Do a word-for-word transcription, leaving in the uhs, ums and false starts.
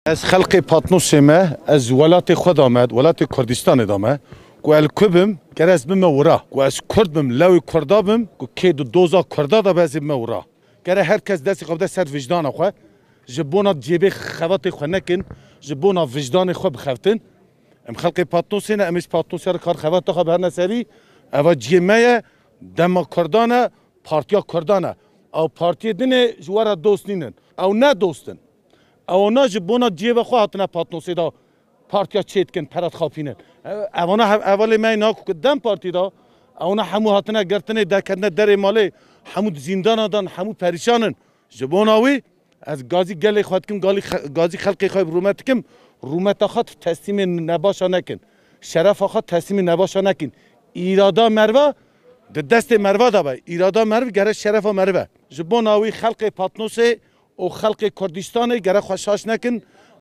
Ez xelqê Patnosê me, ez welatê xwe de me, welatê Kurdistanê de me, ku el ku bim, ger ez bime wira, ku ez Kurd bim, lewê Kurda bim, ku kê di doza Kurda de be ez ê bime wira. Gere her kes destê xwe bide ser vijdana xwe, ji bona cêbê xevatê xwe nekin, ji bona vijdanê xwe bixeftin. Em xelqê Patnosê ne, em ê ji Patnosê re kar xevata xwe biherine serî, eva cihê me ye, dema Kurdan e, partiya Kurdan e. Ew partiyê din ê ji we re dost nînin. Ew ne dost in. Ewana ji bona cihê ve xwe hatine Patnosê de partiya çêdikin, pere dixapînin. Ewana hev-, hevalê me yê naku ku DEM Partî de, ewana hemû hatine girtinê, derketine derê malê, hemû di zîndana dan, hemû perîşan in. Ji bona wî ez gazî gelê xwe dikim, galî xe-, gazî xelkê xwe bi rûmet dikim, rûmeta xwe teslîmê nebaşa nekin. Şerefa xwe teslîmê nebaşa nekin. Îrada merva di destê merva de be. Îrada merv gere şerefa merv e. Ji bona wî xelkê Patnosê û xelkê Kurdistanê gere xwe şaş nekin.